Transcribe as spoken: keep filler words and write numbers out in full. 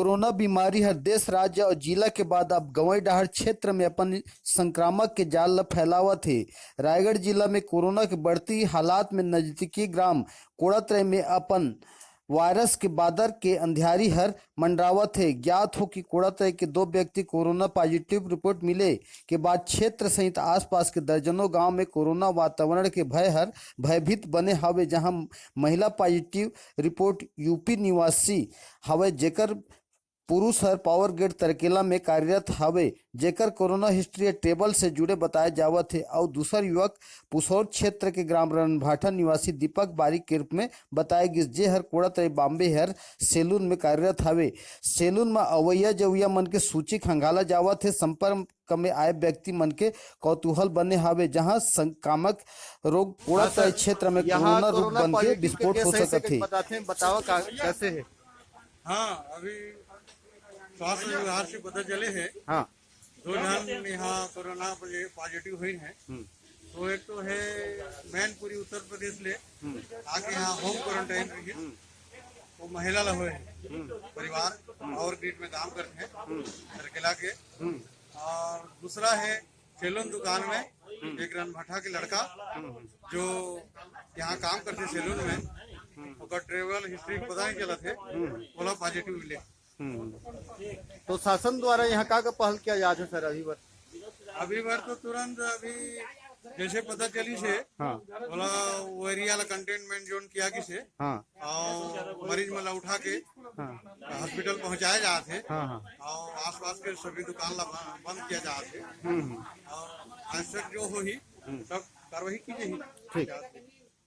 Corona बीमारी हर देश, राज्य और जिला के बाद अब गंवई डहार क्षेत्र में अपन संक्रामक के जाल ल फैलावत हे। रायगढ़ जिला में कोरोना के बढ़ती हालात में नजदीकी ग्राम कोड़ातरई में अपन वायरस के बादर के अंधियारी हर मंडरावत हे। ज्ञात हो कि कोड़ातरई के दो व्यक्ति कोरोना पॉजिटिव रिपोर्ट मिले के बाद क्षेत्र सहित आसपास के दर्जनों गांव में कोरोना वातावरण के भय हर भयभीत बने हावे, जहां महिला पॉजिटिव रिपोर्ट यूपी निवासी हावय, जेकर पुरुष हर पावर ग्रिड तरकेला में कार्यरत हावे, जेकर कोरोना हिस्ट्री टेबल से जुड़े बताए जावत हे। अउ दूसर युवक पुसौर क्षेत्र के ग्राम रणभाठा निवासी दीपक बारिक के रूप में बताए गिस, जे हर कोड़ातरई बॉम्बे हेयर सैलून में कार्यरत हावे। सैलून में अवैया जवैया मन के सूची खंगाला जावत हे। संपर्क में आए व्यक्ति मन के कौतूहल बने हावे, जहां संक्रामक रोग कोड़ातरई क्षेत्र में कोरोना रोग बन के विस्फोट हो सकत हे। बतावा का, कैसे है? हाँ, अभी स्वास्थ्य विभाग से पता चले है। हाँ। दो जन यहाँ कोरोना पॉजिटिव हुई है। हम्म। तो एक तो है मैनपुरी उत्तर प्रदेश ले हम्म। आके यहाँ होम क्वारंटाइन रही है। हम्म। वो महिला ला हुए है। हम्म। परिवार हम्म। और ग्रिड में काम करते हैं हम्म। सरकेला के। हम्म। और दूसरा है सैलून दुकान में हम्म। एक रणभट्टा के लड़का हम्म। जो यहाँ काम करते सैलून में हम्म। ओकर ट्रेवल हिस्ट्री पता नहीं चलत है। हम्म। ओला पॉजिटिव मिले। हम्म। तो शासन द्वारा यहाँ का, का पहल किया जात है सर अभी बर? अभी बर तो तुरंत अभी जैसे पता चली से हाँ। ओला वो एरिया ला कंटेनमेंट जोन किया गिस हे हाँ। और मरीज मन ला उठा के हाँ। हॉस्पिटल पहुंचाए जात हे हाँ, हाँ। और आसपास के सभी दुकान ला बंद किया जात हे हम्म, हम्म। और आवश्यक जो होही हम्म। सब कार्रवाई की जाही। ठीक।